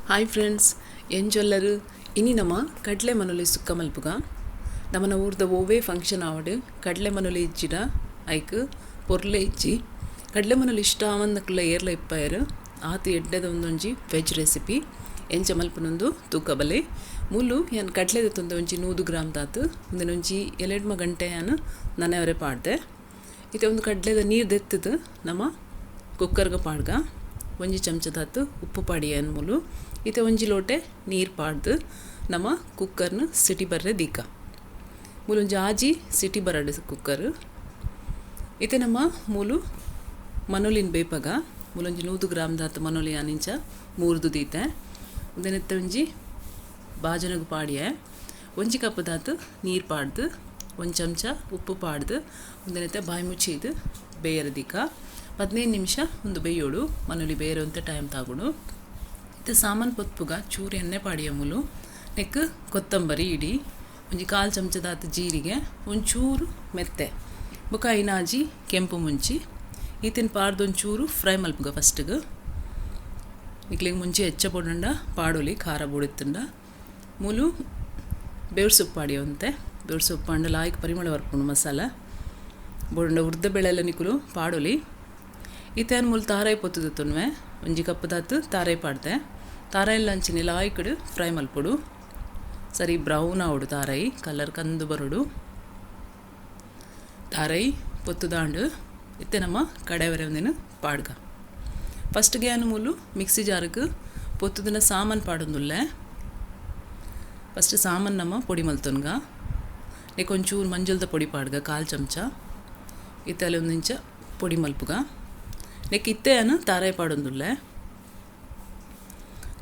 Hi friends, ಎಂಜೊಲ್ಲರು ಇನಿ ನಮ ಕಡಲೆ ಮನೊಲಿ ಸುಕ್ಕ ಮಲ್ಪುಗ. ನಮನ ಊರ್ದ ಓವೇ ಫಂಕ್ಷನ್ ಆವಡ್ ಕಡಲೆ ಮನೊಲಿ ಇಜ್ಜಿಡ ಐಕ್ ಪೊರ್ಲೆ ಇಜ್ಜಿ. ಕಡಲೆ ಮನೊಲಿ ಇಷ್ಟ ಆವಂದಕುಲ್ಲ ಏರ್ಲ ಇಪ್ಪಾಯರು ಆತು ಎಡ್ಡೆದ ಒಂದೊಂಜಿ ವೆಜ್ ರೆಸಿಪಿ ಎಂಚ ಮಲ್ಪುನೊಂದು ತೂಕ ಬಲೆ. ಮೂಲು ಯಾನ್ ಕಡಲೆ ದೆತ್ತೊಂದೆ ಒಂಜಿ 100 ಗ್ರಾಮ್ ದಾತು ಉಂದೆನೊಂಜಿ 7 ಗಂಟೆ ಯಾನ್ ನನೆವರೆ ಪಾಡ್ದೆ. ಇತ್ತೆ ಒಂದು ಕಡಲೆದ ನೀರು ದೆತ್ತದು ನಮ ಕುಕ್ಕರ್ಗೆ ಪಾಡ್ಗ. ಒಂಜಿ ಚಮಚ ದಾತು ಉಪ್ಪು ಪಾಡಿಯನ್ ಮೂಲು. ಇತ್ತೆ ಒಂಜಿ ಲೋಟೆ ನೀರು ಪಾಡ್ದು ನಮ ಕುಕ್ಕರ್ನ ಸಿಟಿ ಬರ್ರೆ ದೀಕ. ಮೂಲೊಂಜಿ ಆಜಿ ಸಿಟಿ ಬರಡು ಕುಕ್ಕರ್. ಇತ್ತೆ ನಮ್ಮ ಮೂಲು ಮನೊಲಿನ ಬೇಪಗ. ಮೂಲೊಂಜಿ 100 ಗ್ರಾಮ್ ದಾತು ಮನೊಲಿ ಆನಿಂಚ ಮೂರ್ದು ದೀತೆ. ಉಂದೆನೆತ್ತೆ ಒಂಜಿ ಬಾಜನಗು ಪಾಡಿಯೆ. ಒಂಜಿ ಕಪ್ ದಾತು ನೀರು ಪಾಡ್ದು ಒಂದು ಚಮಚ ಉಪ್ಪು ಪಾಡ್ದು ಉಂದೆನೆತ್ತೆ ಬಾಯಿ ಮುಚ್ಚಿದು ಬೇಯರ ದೀಕ. 15 ನಿಮಿಷ ಒಂದು ಬೇಯೋಡು ಮನೊಲಿ ಬೇಯರುವಂತ ಟೈಮ್ ತಾಗುಡು. ಇತ್ತೆ ಸಾಮಾನು ಪೊತ್ಪುಗ ಚೂರು ಎಣ್ಣೆ ಪಾಡಿಯ ಮೂಲು. ನೆಕ್ ಕೊತ್ತಂಬರಿ ಇಡಿ, ಒಂಜಿ 1/4 ಚಮಚದಾತು ಜೀರಿಗೆ, ಒಂಚೂರು ಮೆತ್ತೆ ಬೊಕ ಐನಾಜಿ ಕೆಂಪು ಮುಂಚಿ. ಈತಿನ ಪಾಡ್ದು ಒಂಚೂರು ಫ್ರೈ ಮಲ್ಪುಗ ಫಸ್ಟ್ಗೆ. ನಿಕ್ಲೆಗ್ ಮುಂಚೆ ಹೆಚ್ಚ ಪೊಡಂಡ ಪಾಡೊಲಿ ಖಾರ ಬೊಡಿತ್ತುಂಡ. ಮೂಲು ಬೇವ್ರ ಸೊಪ್ಪು ಪಾಡಿಯವಂತೆ. ಬೇವ್ರ ಸೊಪ್ಪು ಪಾಂಡ ಲಾಯ್ಕ್ ಪರಿಮಳ ಬರ್ಪುಂಡು ಮಸಾಲ ಬೋಡಂಡ. ಉರ್ದ ಬೆಳೆಲ್ಲ ನಿಕುಲು ಪಾಡೊಲಿ. ಇತ್ತೆ ಮೂಲು ತಾರಾಯಿ ಪೊತ್ತುದು ತುನ್ವೆ. ಒಂಜಿ ಕಪ್ಪುದಾತು ತಾರಾಯಿ ಪಾಡ್ದೆ. ತಾರಾಯಿ ಅಂಚಿನ ಲಾಯ್ಕಡು ಫ್ರೈ ಮಲ್ಪೊಡು. ಸರಿ ಬ್ರೌನ್ ಆವಡು ತಾರಾಯಿ ಕಲರ್ ಕಂದು ಬರೋಡು. ತಾರಾಯಿ ಪೊತ್ತುದಾಂಡು ಇತ್ತೆ ನಮ್ಮ ಕಡೆವರೆ ಒಂದಿನ ಪಾಡ್ಗ. ಫಸ್ಟ್ಗೆ ಯಾನ್ ಮೂಲು ಮಿಕ್ಸಿ ಜಾರ್ಗ್ ಪೊತ್ತುದಿನ ಸಾಮಾನು ಪಾಡೊಂದುಲ್ಲೆ. ಫಸ್ಟ್ ಸಾಮಾನು ನಮ್ಮ ಪೊಡಿ ಮಲ್ತೊನ್ಗ. ನೆಕ್ ಒಂಚೂರು ಮಂಜಲ್ದ ಪೊಡಿ ಪಾಡ್ಗ 1/4 ಚಮಚ. ಇತ್ತೆ ಅಲ್ಲಿ ಒಂದಿಂಚ ಪೊಡಿ ಮಲ್ಪುಗ. ನೆಕ್ ಇತ್ತೆ ಯಾನ್ ತಾರಾಯಿ ಪಾಡೊಂದುಲ್ಲೆ.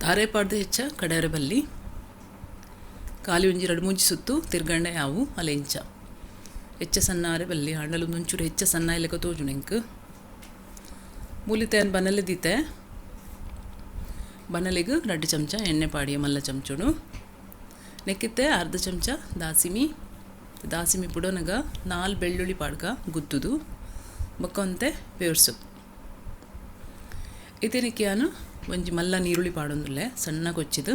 ತಾರಾಯಿ ಪಾಡ್ದು ಹೆಚ್ಚ ಕಡೆಯರೆ ಬಲ್ಲಿ. ಖಾಲಿ ಒಂಜಿ 2-3 ಸುತ್ತು ತಿರ್ಗಂಡೆ ಯಾವು ಅಲೆ ಇಂಚ ಹೆಚ್ಚ ಸಣ್ಣಾರೆ ಬಲ್ಲಿ. ಆಂಡಲ ಒಂಚೂರು ಹೆಚ್ಚ ಸಣ್ಣ ಇಲ್ಲಕ ತೋಜುಂಡು ಎಂಕ್. ಮೂಲಿತೆ ಯಾನ್ ಬನಲೆ ದೀತೆ. ಬನಲೆಗ್ 2 ಚಮಚ ಎಣ್ಣೆ ಪಾಡಿಯ ಮಲ್ಲ ಚಮಚೋಡು. ನೆಕ್ಕಿತ್ತೆ 1/2 ಚಮಚ ದಾಸಿಮಿ. ದಾಸಿಮಿ ಪುಡೋನಗ 4 ಬೆಳ್ಳುಳ್ಳಿ ಪಾಡ್ಗ ಗುದ್ದುದು. ಬೊಕ್ಕ ಒಂತೆ ಬೇವ್ರ ಸೊಪ್ಪು. ಇತ್ತೆ ನೆಕ್ಕ್ ಯಾನ್ ಒಂಜಿ ಮಲ್ಲ ನೀರುಳ್ಳಿ ಪಾಡೊಂದುಲ್ಲೆ ಸಣ್ಣ ಕೊಚ್ಚಿದು.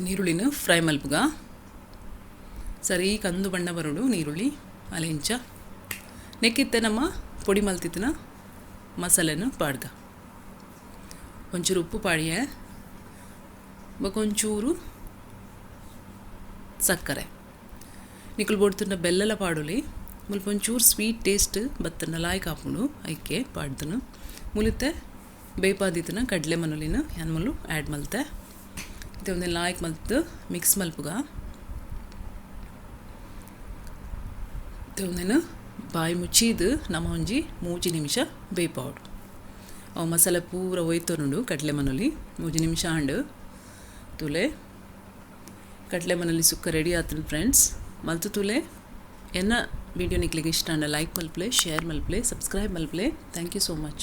ನೀರುಳ್ಳಿನ ಫ್ರೈ ಮಲ್ಪುಗ. ಸರಿ ಕಂದು ಬಣ್ಣ ಬರೋಡು ನೀರುಳ್ಳಿ ಅಲೆ ಇಂಚ. ನೆಕ್ಕಿತ್ತೆ ನಮ್ಮ ಪೊಡಿ ಮಲ್ತಿತ್ತಿನ ಮಸಾಲೆನು ಪಾಡ್ಗ. ಒಂಚೂರು ಉಪ್ಪು ಪಾಡಿಯೆ. ಬೊಕ ಒಂಚೂರು ಸಕ್ಕರೆ. ನಿಕುಲು ಬೋಡ್ತುಂಡ ಬೆಲ್ಲಲ ಪಾಡೊಲಿ. ಮುಲ್ಪ ಒಂಚೂರು ಸ್ವೀಟ್ ಟೇಸ್ಟ್ ಬತ್ತಂಡ ಲಾಯ್ಕ್ ಆಪುಂಡು ಐಕೆ ಪಾಡ್ದನು. ಮುಲಿತೆ ಬೇಪಾದಿತ್ತಿನ ಕಡಲೆ ಮನೊಲಿನ ಯಾನ್ ಮೂಲು ಆ್ಯಡ್ ಮಲ್ತೆ. ಇತ್ತೆ ಒಂದೆ ಲಾಯ್ಕ್ ಮಲ್ತು ಮಿಕ್ಸ್ ಮಲ್ಪುಗ. ಇತ್ತೆ ಒಂದೆನ್ ಬಾಯಿ ಮುಚ್ಚಿದು ನಮ ಒಂಜಿ 3 ನಿಮಿಷ ಬೇಪಾವೊಡು. ಅವು ಮಸಾಲೆ ಪೂರ ಒಯ್ತೊನುಂಡು ಕಡಲೆ ಮನೊಲಿ. 3 ನಿಮಿಷ ಆಂಡ್. ತೂಲೆ ಕಡಲೆ ಮನೊಲಿ ಸುಕ್ಕ ರೆಡಿ ಆತುಂಡು ಫ್ರೆಂಡ್ಸ್. ಮಲ್ತು ತೂಲೆ. ಎನ್ನ ವಿಡಿಯೋ ನಿಕ್ಲೆಗ್ ಇಷ್ಟ ಆಂಡ ಲೈಕ್ ಮಲ್ಪುಲೆ, ಶೇರ್ ಮಲ್ಪುಲೆ, ಸಬ್ಸ್ಕ್ರೈಬ್ ಮಲ್ಪುಲೆ. Thank you so much.